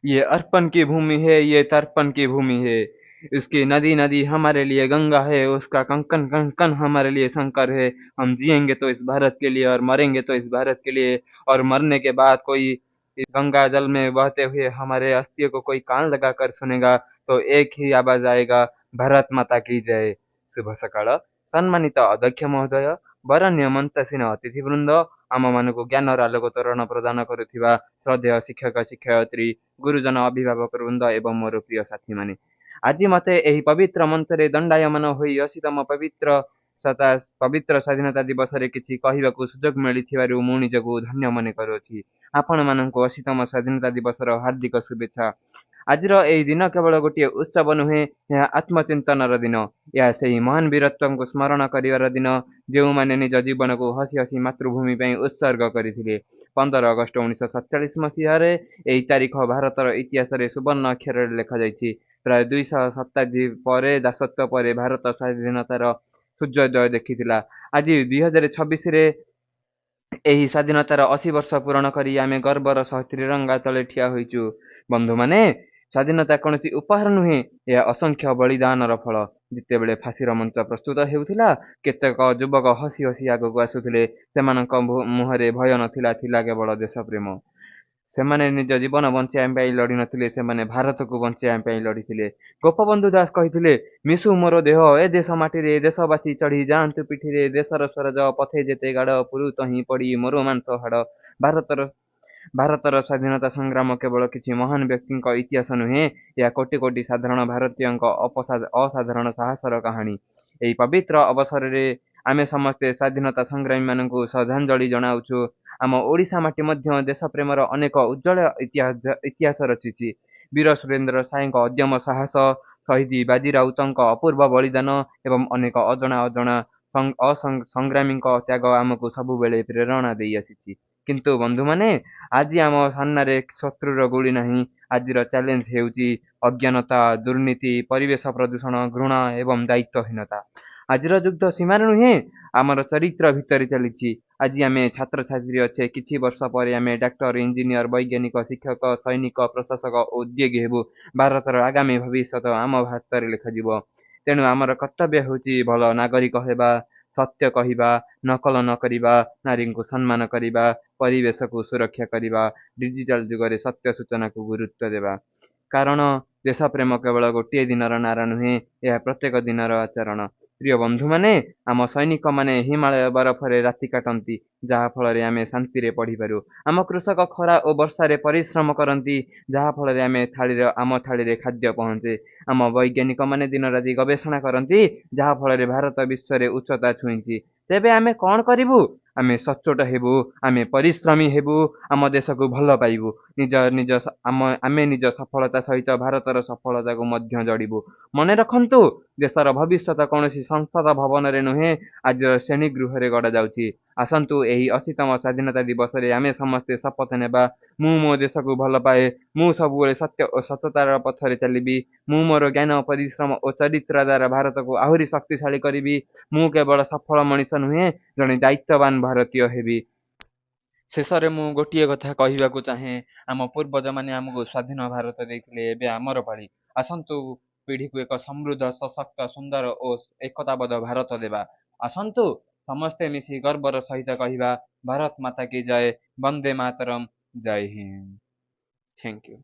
ये अर्पण की भूमि है, ये तर्पण की भूमि है। इसकी नदी नदी हमारे लिए गंगा है, उसका कंकन कंकन हमारे लिए शंकर है। हम जिएंगे तो इस भारत के लिए और मरेंगे तो इस भारत के लिए, और मरने के बाद कोई गंगा जल में बहते हुए हमारे अस्थियों को कोई कान लगा कर सुनेगा तो एक ही आवाज आएगा, भारत माता की जय। शुभ सकाळ। ସମ୍ମାନିତ ଅଧ୍ୟକ୍ଷ ମହୋଦୟ, ବରେଣ୍ୟ ମଞ୍ଚାସୀନ ଅତିଥିବୃନ୍ଦ, ଆମମାନଙ୍କୁ ଜ୍ଞାନର ଆଲୋକ ତୋରଣ ପ୍ରଦାନ କରୁଥିବା ଶ୍ରଦ୍ଧେୟ ଶିକ୍ଷକ ଶିକ୍ଷୟିତ୍ରୀ, ଗୁରୁଜନ, ଅଭିଭାବକ ବୃନ୍ଦ ଏବଂ ମୋର ପ୍ରିୟ ସାଥୀମାନେ, ଆଜି ମୋତେ ଏହି ପବିତ୍ର ମଞ୍ଚରେ ଦଣ୍ଡାୟମାନ ହୋଇ 80ତମ ପବିତ୍ର ସ୍ୱାଧୀନତା ଦିବସରେ କିଛି କହିବାକୁ ସୁଯୋଗ ମିଳିଥିବାରୁ ମୁଁ ନିଜକୁ ଧନ୍ୟ ମନେ କରୁଅଛି। ଆପଣମାନଙ୍କୁ 80ତମ ସ୍ୱାଧୀନତା ଦିବସର ହାର୍ଦ୍ଦିକ ଶୁଭେଚ୍ଛା। ଆଜିର ଏହି ଦିନ କେବଳ ଗୋଟିଏ ଉତ୍ସବ ନୁହେଁ, ଏହା ଆତ୍ମଚିନ୍ତନର ଦିନ। ଏହା ସେହି ମହାନ ବୀରତ୍ୱଙ୍କୁ ସ୍ମରଣ କରିବାର ଦିନ, ଯେଉଁମାନେ ନିଜ ଜୀବନକୁ ହସି ହସି ମାତୃଭୂମି ପାଇଁ ଉତ୍ସର୍ଗ କରିଥିଲେ। 15 ଅଗଷ୍ଟ 1947 ମସିହାରେ ଏହି ତାରିଖ ଭାରତର ଇତିହାସରେ ସୁବର୍ଣ୍ଣ ଅକ୍ଷରରେ ଲେଖାଯାଇଛି। ପ୍ରାୟ 200 ଶତାବ୍ଦୀ ପରେ, ଦାସତ୍ୱ ପରେ ଭାରତ ସ୍ୱାଧୀନତାର ସୂର୍ଯ୍ୟୋଦୟ ଦେଖିଥିଲା। ଆଜି 2026ରେ ଏହି ସ୍ୱାଧୀନତାର 80 ବର୍ଷ ପୂରଣ କରି ଆମେ ଗର୍ବର ସହ ତ୍ରିରଙ୍ଗା ତଳେ ଠିଆ ହୋଇଛୁ। ବନ୍ଧୁମାନେ, ସ୍ୱାଧୀନତା କୌଣସି ଉପହାର ନୁହେଁ, ଏହା ଅସଂଖ୍ୟ ବଳିଦାନର ଫଳ। ଯେତେବେଳେ ଫାଶୀର ମଞ୍ଚ ପ୍ରସ୍ତୁତ ହେଉଥିଲା, କେତେକ ଯୁବକ ହସି ହସି ଆଗକୁ ଆସୁଥିଲେ। ସେମାନଙ୍କ ମୁହଁରେ ଭୟ ନଥିଲା, ଥିଲା କେବଳ ଦେଶପ୍ରେମ। ସେମାନେ ନିଜ ଜୀବନ ବଞ୍ଚାଇବା ପାଇଁ ଲଢ଼ିନଥିଲେ, ସେମାନେ ଭାରତକୁ ବଞ୍ଚାଇବା ପାଇଁ ଲଢ଼ିଥିଲେ। ଗୋପବନ୍ଧୁ ଦାସ କହିଥିଲେ, ମିଶୁ ମୋର ଦେହ ଏ ଦେଶ ମାଟିରେ, ଦେଶବାସୀ ଚଢ଼ି ଯାଆନ୍ତୁ ପିଠିରେ, ଦେଶର ସ୍ୱରାଜ ପଥେ ଯେତେ ଗାଡ଼, ପୁରୁ ତହିଁ ପଡ଼ି ମୋର ମାଂସ ହାଡ଼। ଭାରତର ସ୍ୱାଧୀନତା ସଂଗ୍ରାମ କେବଳ କିଛି ମହାନ ବ୍ୟକ୍ତିଙ୍କ ଇତିହାସ ନୁହେଁ, ଏହା କୋଟି କୋଟି ସାଧାରଣ ଭାରତୀୟଙ୍କ ଅସାଧାରଣ ସାହସର କାହାଣୀ। ଏହି ପବିତ୍ର ଅବସରରେ ଆମେ ସମସ୍ତେ ସ୍ୱାଧୀନତା ସଂଗ୍ରାମୀମାନଙ୍କୁ ଶ୍ରଦ୍ଧାଞ୍ଜଳି ଜଣାଉଛୁ। ଆମ ଓଡ଼ିଶା ମାଟି ମଧ୍ୟ ଦେଶପ୍ରେମର ଅନେକ ଉଜ୍ଜ୍ୱଳ ଇତିହାସ ରଚିଛି। ବୀର ସୁରେନ୍ଦ୍ର ସାଏଙ୍କ ଅଦମ୍ୟ ସାହସ, ଶହୀଦ ବାଜି ରାଉତଙ୍କ ଅପୂର୍ବ ବଳିଦାନ ଏବଂ ଅନେକ ଅଜଣା ଅଜଣା ସଂଗ୍ରାମୀଙ୍କ ତ୍ୟାଗ ଆମକୁ ସବୁବେଳେ ପ୍ରେରଣା ଦେଇ ଆସିଛି। କିନ୍ତୁ ବନ୍ଧୁମାନେ, ଆଜି ଆମ ସାମ୍ନାରେ ଶତ୍ରୁର ଗୁଳି ନାହିଁ। ଆଜିର ଚ୍ୟାଲେଞ୍ଜ ହେଉଛି ଅଜ୍ଞାନତା, ଦୁର୍ନୀତି, ପରିବେଶ ପ୍ରଦୂଷଣ, ଘୃଣା ଏବଂ ଦାୟିତ୍ୱହୀନତା। ଆଜିର ଯୁଦ୍ଧ ସୀମାରେ ନୁହେଁ, ଆମର ଚରିତ୍ର ଭିତରେ ଚାଲିଛି। ଆଜି ଆମେ ଛାତ୍ରଛାତ୍ରୀ ଅଛେ, କିଛି ବର୍ଷ ପରେ ଆମେ ଡାକ୍ତର, ଇଞ୍ଜିନିୟର, ବୈଜ୍ଞାନିକ, ଶିକ୍ଷକ, ସୈନିକ, ପ୍ରଶାସକ ଓ ଉଦ୍ୟୋଗୀ ହେବୁ। ଭାରତର ଆଗାମୀ ଭବିଷ୍ୟତ ଆମ ହାତରେ ଲେଖାଯିବ। ତେଣୁ ଆମର କର୍ତ୍ତବ୍ୟ ହେଉଛି ଭଲ ନାଗରିକ ହେବା, ସତ୍ୟ କହିବା, ନକଲ ନ କରିବା, ନାରୀଙ୍କୁ ସମ୍ମାନ କରିବା, ପରିବେଶକୁ ସୁରକ୍ଷା କରିବା, ଡିଜିଟାଲ ଯୁଗରେ ସତ୍ୟ ସୂଚନାକୁ ଗୁରୁତ୍ୱ ଦେବା। କାରଣ ଦେଶପ୍ରେମ କେବଳ ଗୋଟିଏ ଦିନର ନାରା ନୁହେଁ, ଏହା ପ୍ରତ୍ୟେକ ଦିନର ଆଚରଣ। ପ୍ରିୟ ବନ୍ଧୁମାନେ, ଆମ ସୈନିକମାନେ ହିମାଳୟ ବରଫରେ ରାତି କାଟନ୍ତି, ଯାହାଫଳରେ ଆମେ ଶାନ୍ତିରେ ପଢ଼ିପାରୁ। ଆମ କୃଷକ ଖରା ଓ ବର୍ଷାରେ ପରିଶ୍ରମ କରନ୍ତି, ଯାହାଫଳରେ ଆମ ଥାଳିରେ ଖାଦ୍ୟ ପହଞ୍ଚେ। ଆମ ବୈଜ୍ଞାନିକମାନେ ଦିନରାତି ଗବେଷଣା କରନ୍ତି, ଯାହାଫଳରେ ଭାରତ ବିଶ୍ୱରେ ଉଚ୍ଚତା ଛୁଇଁଛି। ତେବେ ଆମେ କ'ଣ କରିବୁ? ଆମେ ସଚ୍ଚୋଟ ହେବୁ, ଆମେ ପରିଶ୍ରମୀ ହେବୁ, ଆମ ଦେଶକୁ ଭଲ ପାଇବୁ। ନିଜ ନିଜ ଆମ ଆମେ ନିଜ ସଫଳତା ସହିତ ଭାରତର ସଫଳତାକୁ ମଧ୍ୟ ଯୋଡ଼ିବୁ। ମନେ ରଖନ୍ତୁ, ଦେଶର ଭବିଷ୍ୟତ କୌଣସି ସଂସଦ ଭବନରେ ନୁହେଁ, ଆଜିର ଶ୍ରେଣୀ ଗୃହରେ ଗଢ଼ାଯାଉଛି। ଆସନ୍ତୁ, ଏହି 80ତମ ସ୍ୱାଧୀନତା ଦିବସରେ ଆମେ ସମସ୍ତେ ଶପଥ ନେବା। ମୁଁ ମୋ ଦେଶକୁ ଭଲ ପାଏ। ମୁଁ ସବୁବେଳେ ସତ୍ୟ ଓ ସତତାର ପଥରେ ଚାଲିବି। ମୁଁ ମୋର ଜ୍ଞାନ, ପରିଶ୍ରମ ଓ ଚରିତ୍ର ଦ୍ୱାରା ଭାରତକୁ ଆହୁରି ଶକ୍ତିଶାଳୀ କରିବି। ମୁଁ କେବଳ ସଫଳ ମଣିଷ ନୁହେଁ, ଜଣେ ଦାୟିତ୍ୱବାନ ଭାରତୀୟ ହେବି। ଶେଷରେ ମୁଁ ଗୋଟିଏ କଥା କହିବାକୁ ଚାହେଁ। ଆମ ପୂର୍ବଜମାନେ ଆମକୁ ସ୍ୱାଧୀନ ଭାରତ ଦେଇଥିଲେ, ଏବେ ଆମର ପାଳି। ଆସନ୍ତୁ, ପିଢ଼ିକୁ ଏକ ସମୃଦ୍ଧ, ସଶକ୍ତ, ସୁନ୍ଦର ଓ ଏକତାବଦ୍ଧ ଭାରତ ଦେବା। ଆସନ୍ତୁ, ସମସ୍ତେ ମିଶି ଗର୍ବର ସହିତ କହିବା, ଭାରତ ମାତା କି ଜୟ, ବନ୍ଦେ ମାତରମ୍, ଜୟ ହିନ୍ଦ। Thank you.